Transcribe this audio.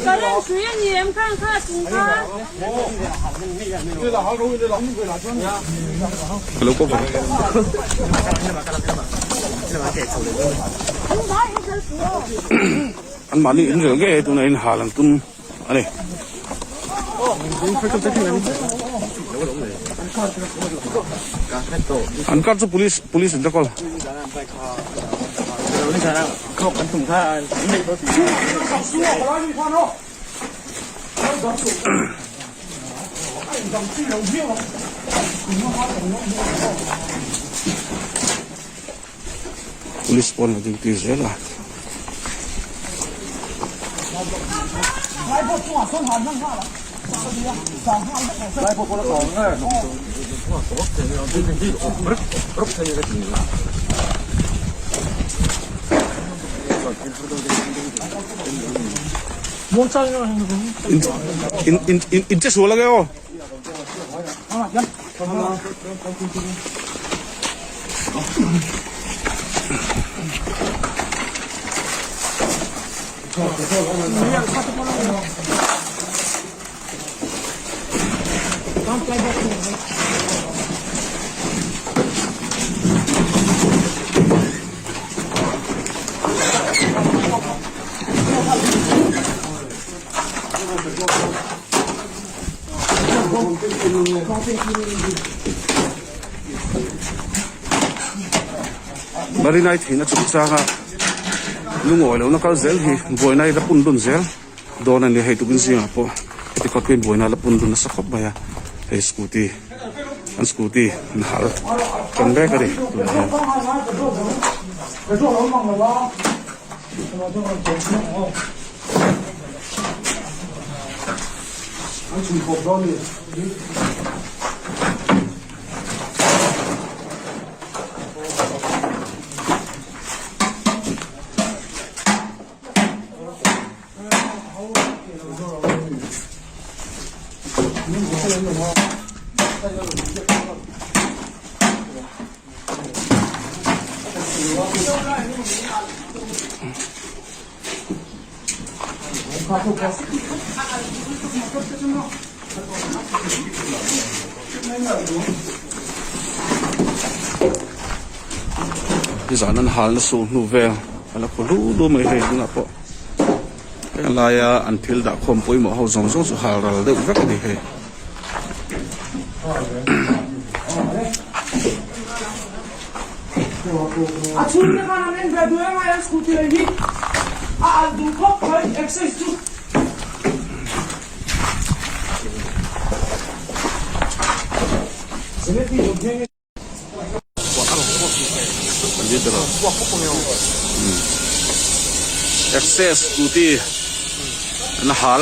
Current hrui a ni em khang kha chung kha. Ka lo cover. An mahni in rel ngei tuna in hal an tum a ni. An kar chu police police in ta kawl. Police pawn a duty zel a. In in in in che sual ange aw. Marinai theihna chungchanga lungawi lohna kal zel hi buaina hi la pun dun zel dawn a ni hei tukin zingah pawh heti khawp hian buaina la pun dun nasa khawp mai a hei scooty an scooty an hal tan mek a ni tunah hian. Nizan an hal na suh hnu vel a la khaw lu lu mai hei tunah pawh heng laia an thil dah khawm pawimawh ho zawng zawng chu hal ral deuh vek a ni hei. A chhungte khan an en ve duh em a scooty lei hi a alh duh khawp mai access chu. Access scooty an hal.